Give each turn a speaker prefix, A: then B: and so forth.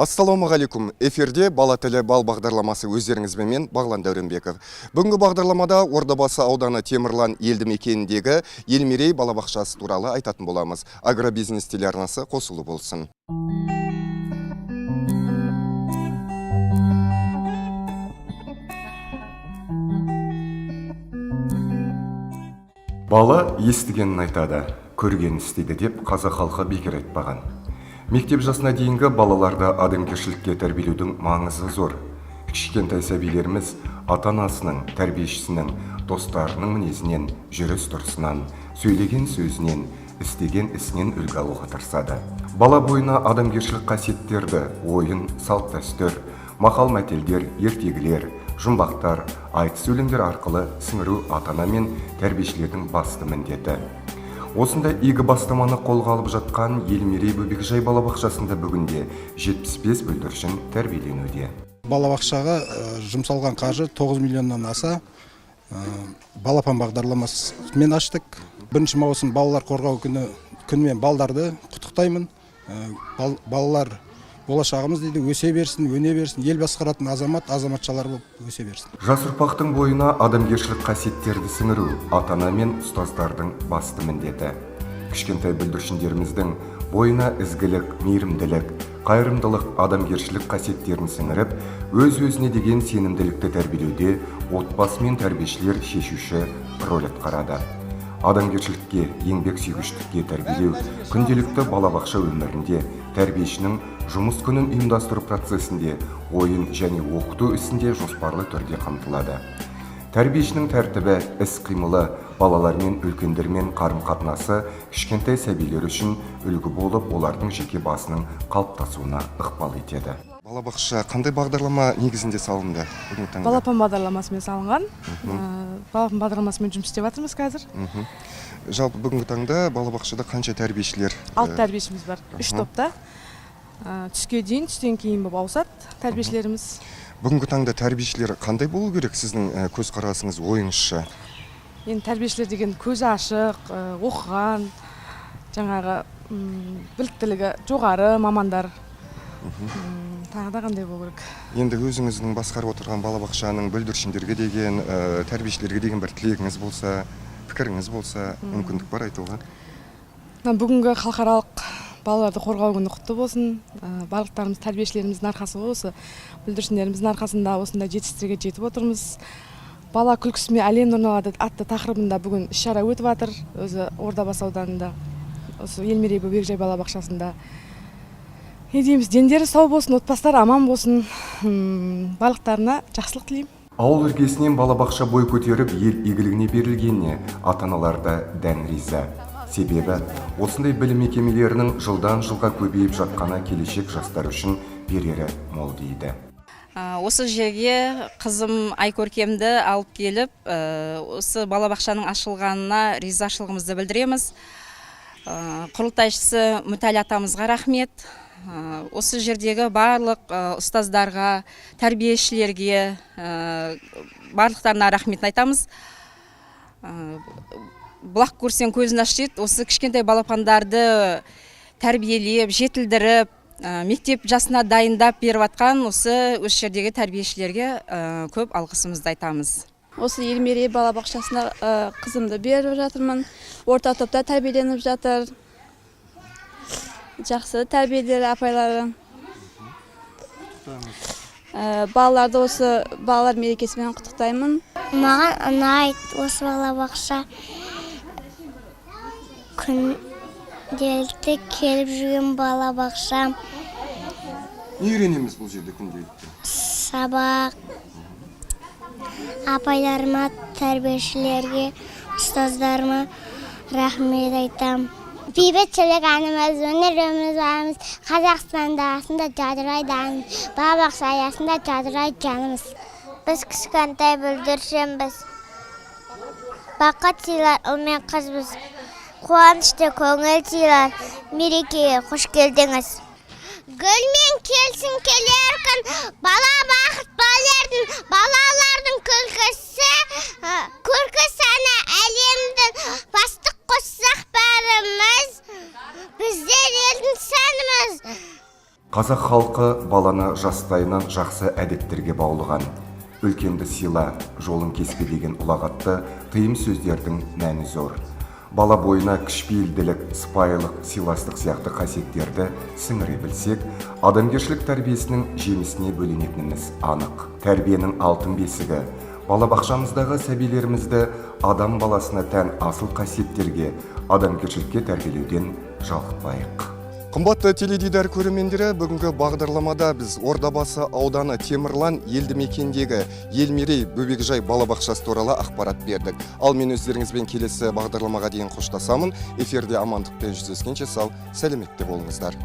A: Ассалаумағалейкум. Эфирде «Бала тілі бал» бағдарламасы, өздеріңізбен мен, Бағлан Дәуренбеков. Бүгінгі бағдарламада Ордабасы ауданы Темірлан елді мекеніндегі Елмерей балабақшасы туралы айтатын боламыз. Агробизнес телеарнасы қосулы болсын. Бала естігенін айтады, көргенін істейді деп қазақ халқы бекер айтпаған. Мектеп жасына дейінгі балаларды адамгершілікке тәрбиелеудің маңызы зор. Кішкентай сәбилеріміз ата-анасының, тәрбиешісінің, достарының мінезінен, жүріс тұрысынан, сөйлеген сөзінен, істеген ісінен үлгі алуға тырысады. Бала бойына адамгершілік қасиеттерді ойын, салт дәстүр, мақал мәтелдер, ертегілер, жұмбақтар, айтыс өлеңдер арқылы сіңіру ата-ана мен тәрбиешілердің басты міндеті. Осындай игі бастаманы қолға алып жатқан Елмерей бөбекжай балабақшасында бүгінде 75 бүлдіршін тәрбиеленуде.
B: Балабақшаға жұмсалған қаржы 9 миллионнан аса. Балапан бағдарламасымен аштық. 1 маусым балалар қорғау күні күнімен балдарды құттықтаймын. Балалар болашағымыз дейді, өсе берсін, өне берсін, ел басқаратын азамат, азаматшалар болып өсе берсін.
A: Жас ұрпақтың бойына адамгершілік қасиеттерді сіңіру ата-ана мен ұстаздардың басты міндеті. Кішкентай бүлдіршіндеріміздің бойына ізгілік, мейірімділік, қайырымдылық, адамгершілік қасиеттерін сіңіріп, өз өзіне деген сенімділікті тәрбиелеуде отбасы мен тәрбиешілер шешуші роль атқарады. Адамгершілікке, еңбек сүйгіштікке тәрбиелеу күнделікті балабақша өмірінде, тәрбиешінің жұмыс күнін ұйымдастыру процесінде, ойын және оқыту ісінде жоспарлы түрде қамтылады. Тәрбиешінің тәртібі, іс қимылы, балалармен, үлкендермен қарым қатынасы кішкентай сәбилер үшін үлгі болып, олардың жеке басының қалыптасуына ықпал етеді. Балабақша қандай бағдарлама негізінде салынды бүгінгі таңда?
C: Балапан бағдарламасымен салынған. Балапан бағдарламасымен жұмыс істеп жатырмыз қазір.
A: Жалпы бүгінгі таңда балабақшада қанша тәрбиешілер?
C: Алты тәрбиешіміз бар, үш топта. Түске дейін, түстен кейін болып ауысады тәрбиешілеріміз.
A: Бүгінгі таңда тәрбиешілер қандай болу керек, сіздің көзқарасыңыз, ойыңызша?
C: Енді тәрбиешілер деген көзі ашық, оқыған, жаңағы біліктілігі жоғары мамандар. Тағы да қандай болу керек?
A: Енді өзіңіздің басқарып отырған балабақшаның бүлдіршіндерге деген, тәрбиешілерге деген бір тілегіңіз болса, пікіріңіз болса, мүмкіндік бар айтуға.
C: Мына бүгінгі Халықаралық балаларды қорғау күні құтты болсын. Барлықтарымыз тәрбиешілеріміздің арқасы ғой, осы бүлдіршіндеріміздің арқасында осындай жетістіктерге жетіп отырмыз. «Бала күлкісімен әлем нұрланады» атты тақырыбында бүгін іс шара өтіп жатыр өзі Ордабасы ауданында, осы Елмерей бөбекжай балабақшасында. Не дейміз, дендері сау болсын, отбасылары аман болсын, барлықтарына жақсылық тілеймін.
A: Ауыл іргесінен балабақша бой көтеріп, ел игілігіне берілгеніне ата-аналар да дән риза. Себебі осындай білім мекемелерінің жылдан жылға көбейіп жатқаны келешек жастар үшін берері мол дейді.
D: Осы жерге қызым Айкөркемді алып келіп, осы балабақшаның ашылғанына ризашылығымызды білдіреміз. Құрылтайшысы Мүтәлі атамызға рахмет. Осы жердегі барлық ұстаздарға, тәрбиешілерге, барлықтарына рахметін айтамыз. Бұлақ көрсең, көзін аш дейді. Осы кішкентай балапандарды тәрбиелеп, жетілдіріп, мектеп жасына дайындап беріп жатқан осы жердегі тәрбиешілерге көп алғысымызды айтамыз.
E: Осы Елмерей балабақшасына қызымды беріп жатырмын. Орта топта тәрбиеленіп жатыр. Жақсы тәрбиелері, апайлары. Балаларды осы балалар мерекесімен құттықтаймын.
F: Маған ұнайды осы балабақша. Күнделікті келіп жүрген балабақшам.
A: Не үйренеміз бұл жерде күнделікті?
F: Сабақ. Апайларыма, тәрбиешілерге, ұстаздарыма рахмет айтам. Бейбітшілік әніміз, өнеріміз, барымыз. Қазақстан даласында жадырайды әніміз, балабақша аясында жадырайды жанымыз. Біз кішкентай бүлдіршінбіз, бақыт сыйлар ұл мен қызбыз, қуанышты көңіл сыйлар мерекеге қош келдіңіз. Гүлмен келсін келер күн, бала бақыт балердің, балалардың күлкісі, көркі сәні әлемдің. Бастық қоссақ бәріміз, біздер елдің сәніміз.
A: Қазақ халқы баланы жастайынан жақсы әдеттерге баулыған. Үлкенді сыйла, жолын кеспе деген ұлағатты тыйым сөздердің мәні зор. Бала бойына кішіпейілділік, сыпайылық, сыйластық сияқты қасиеттерді сіңіре білсек, адамгершілік тәрбиесінің жемісіне бөленетініміз анық. Тәрбиенің алтын бесігі балабақшамыздағы сәбилерімізді адам баласына тән асыл қасиеттерге, адамгершілікке тәрбиелеуден жалықпайық. Қымбатты теледидар көрермендері, бүгінгі бағдарламада біз Ордабасы ауданы Темірлан елді мекендегі Елмерей бөбекжай балабақшасы туралы ақпарат бердік. Ал мен өздеріңізбен келесі бағдарламаға дейін қоштасамын. Эфирде амандықпен жүздескенше сау сәлеметте болыңыздар.